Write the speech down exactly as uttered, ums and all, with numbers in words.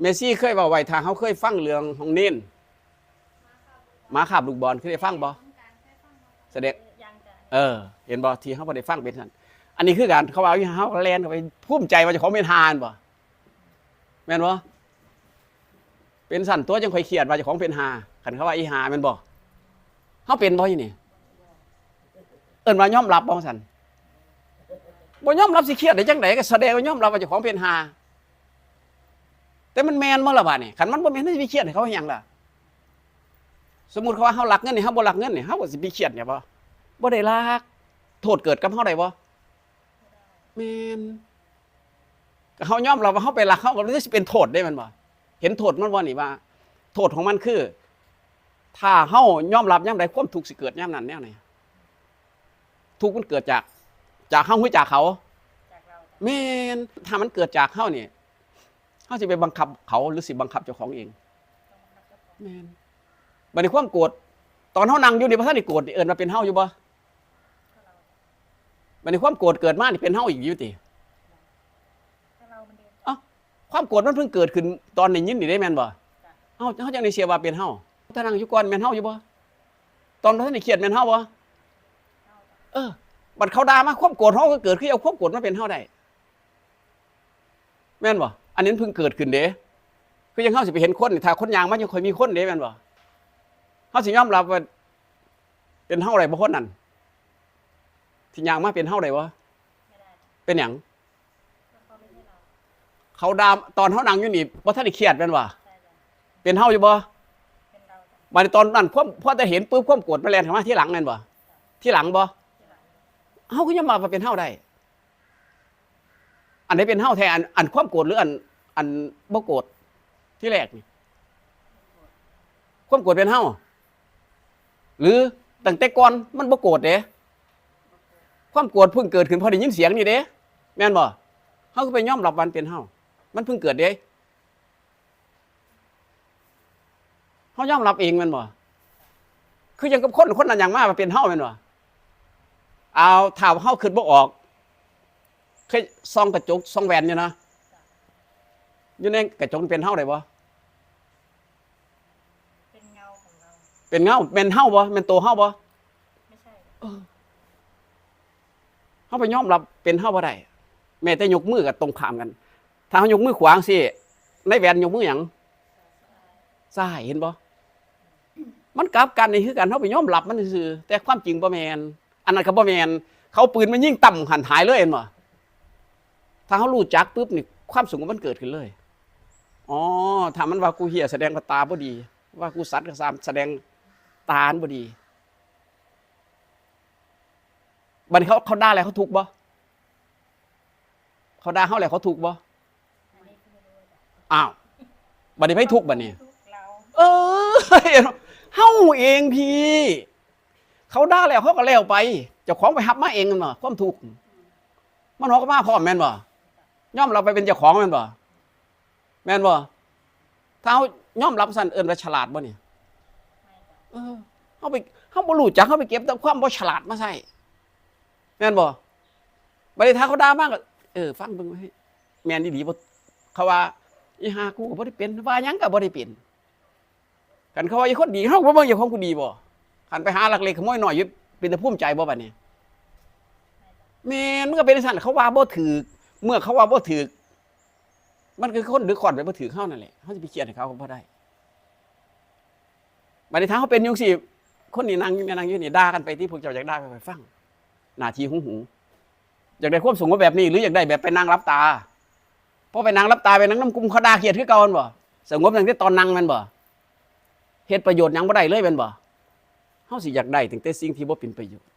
แม่ชีเคยเว้าไว้ ถ้าเฮาเคยฟังเรื่องของเณรหมาคาบลูกบอล เคยได้ฟังบ่? แสดง เออ เห็นบ่ ที่เฮาบ่ได้ฟังเป็นซั่น อันนี้คือกัน เขาว่าอยู่ เฮาก็แล่นเข้าไปภูมิใจว่าเจ้าของเป็นห่าหั่นบ่ แม่นบ่? เป็นซั่นตั๊ว จั่งค่อยเครียดว่าเจ้าของเป็นห่า คันเขาว่าอีห่าแม่นบ่? เฮาเป็นบ่อยู่นี่ เอิ้นว่ายอมรับบ่ซั่น บ่ยอมรับสิเครียดได้จั่งใด ก็แสดงว่ายอมรับว่าเจ้าของเป็นห่า แต่มันแม่นบ่ล่ะบาดนี้ คันมันบ่แม่น เฮาสิไปเครียดให้เขาเฮ็ดหยังล่ะ? สมมุติเขาว่าเฮาลักเงินนี่ เฮาบ่ลักเงินนี่ เฮาก็สิไปเครียดหยังบ่? บ่ได้ลัก โทษเกิดกับเฮาได้บ่? แม่น ก็เฮายอมรับว่าเฮาไปลัก เฮาก็เลยสิเป็นโทษเด้ แม่นบ่? เห็นโทษมันบ่นี่ว่า โทษของมันคือ ถ้าเฮายอมรับยามใด ความทุกข์สิเกิดยามนั้นแนวนี้ ทุกข์มันเกิดจาก จากเฮาหรือจากเขา? จากเรา แม่น ถ้ามันเกิดจากเฮานี่ เฮาสิไปบังคับเขาหรือสิบังคับเจ้าของเอง? ต้องบังคับเจ้าของ แม่น บัดนี้ความโกรธ ตอนเฮานั่งอยู่นี่บ่ทันได้โกรธนี่ เอิ้นว่าเป็นเฮาอยู่บ่? บัดนี้ความโกรธเกิดมานี่เป็นเฮาอีกอยู่ติ? ก็เราเหมือนเดิม เอ้า ความโกรธมันเพิ่งเกิดขึ้นตอนได้ยินนี่เด้ แม่นบ่? จ้ะ เฮา เฮาจั่งได้เชื่อว่าเป็นเฮา ถ้านั่งอยู่ก่อนแม่นเฮาอยู่บ่? ตอนบ่ทันได้เครียดแม่นเฮาบ่? เออ บัดเขาด่ามา ความโกรธเฮาก็เกิด คือเอาความโกรธมาเป็นเฮาได้ แม่นบ่? อันนี้มันเพิ่งเกิดขึ้นเด้ คือจั่งเฮาสิไปเห็นคนนี่ ถ้าคนย่างมาจั่งค่อยมีคนเด้ แม่นบ่? เฮาสิยอมรับว่าเป็นเฮาได้บ่ คนนั้น ที่ย่างมาเป็นเฮาได้บ่? ไม่ได้ เป็นหยัง? เขาไม่ใช่เรา เขาด่าตอนเฮานั่งอยู่นี่ บ่ทันได้เครียดแม่นบ่? ใช่จ้ะ เป็นเฮาอยู่บ่? เป็นเราจ้ะ บัดนี้ตอนนั้นความ พอแต่เห็นปุ๊บ ความโกรธมันแล่นเข้ามาทีหลังแม่นบ่? ทีหลังบ่? ทีหลัง เฮาก็ยอมรับว่าเป็นเฮาได้ อันใดเป็นเฮาแท้ อัน อันความโกรธหรืออัน อันบ่โกรธ ทีแรกนี่ ความโกรธเป็นเฮา หรือตั้งแต่ก่อนมันบ่โกรธเด้ ความโกรธเพิ่งเกิดขึ้นพอได้ยินเสียงนี่เด้ แม่นบ่? เฮาก็ไปยอมรับว่ามันเป็นเฮา มันเพิ่งเกิดเด้ เฮายอมรับเองแม่นบ่? คือจั่งกับคน คนนั้นย่างมาว่าเป็นเฮาแม่นบ่? เอา ถ้าเฮาคิดบ่ออก เคยส่องกระจก ส่องแว่นอยู่นะ อยู่ในกระจกเป็นเฮาได้บ่? เป็นเงาของเรา เป็นเงา แม่นเฮาบ่? แม่นตัวเฮาบ่? ไม่ใช่ เออ เฮาไปยอมรับเป็นเฮาบ่ได้ แม้แต่ยกมือก็ตรงข้ามกัน ถ้าเฮายกมือขวาจั่งซี้ ในแว่นยกมือหยัง? ซ้าย เห็นบ่? มันกลับกันนี่คือกัน เฮาไปยอมรับมันซื่อๆ แต่ความจริงบ่แม่น อันนั้นก็บ่แม่น เขาเอาปืนมายิงตั้มหั้นหายเลย เห็นบ่? ถ้าเฮารู้จักปุ๊บนี่ ความสงบมันเกิดขึ้นเลย อ๋อ ถ้ามันว่ากูเหี้ย แสดงว่าตาบ่ดี ว่ากูสัตว์ก็ตาม แสดงตามันบ่ดี บัดนี้เขา เขาด่าแล้วเขาทุกข์บ่? เขาด่าเฮาแล้วเขาทุกข์บ่? อันนี้ก็ไม่รู้จ้ะ อ้าว บัดนี้ไผทุกข์บัดนี้? ทุกข์เรา เออ เฮาเองพี่ เขาด่าแล้วเขาก็แล้วไป เจ้าของไปรับมาเองแม่นบ่ ความทุกข์ มันเฮาก็มาพร้อมแม่นบ่? ยอมรับไปเป็นเจ้าของแม่นบ่? แม่นบ่? ถ้าเฮายอมรับซั่น เอิ้นว่าฉลาดบ่นี่? เออ เฮาไป เฮาบ่รู้จัก เฮาไปเก็บแต่ความบ่ฉลาดมาใช้ แม่นบ่? บัดนี้ถ้าเขาด่ามาก็ เออ ฟังเบิ่ง เฮ้ย แม่นอีหลีบ่? เขาว่า อีห่า กูก็บ่ได้เป็น ว่าหยังก็บ่ได้เป็น คันเขาว่าอีคนดี เฮาบ่เบิ่งเจ้าของผู้ดีบ่? คันไปหาลักเล็กขโมยน้อยอยู่ เป็นตาภูมิใจบ่บัดนี้? แม่น มันก็เป็นจั่งซั่น เขาว่าบ่ถูก เมื่อเขาว่าบ่ถูก มันคือคนดึกค้อนไปบ่ถือเฮานั่นแหละ เฮาสิไปเครียดให้เขาก็บ่ได้ บัดนี้ถ้าเฮาเป็นอยู่จั่งซี้ คนนี้นั่งอยู่ แม่นั่งอยู่นี่ ด่ากันไปติ พวกเจ้าอยากด่าก็ไปฟัง หน้าที่หูหู อยากได้ความสงบแบบนี้ หรืออยากได้แบบไปนั่งหลับตา พอไปนั่งหลับตา ไปนั่งนำกลุ่มเขาด่าเครียดคือเก่าแม่นบ่? สงบตั้งแต่ตอนนั่งแม่นบ่? เฮ็ดประโยชน์หยังบ่ได้เลยแม่นบ่? เฮาสิอยากได้ตั้งแต่สิ่งที่บ่เป็นประโยชน์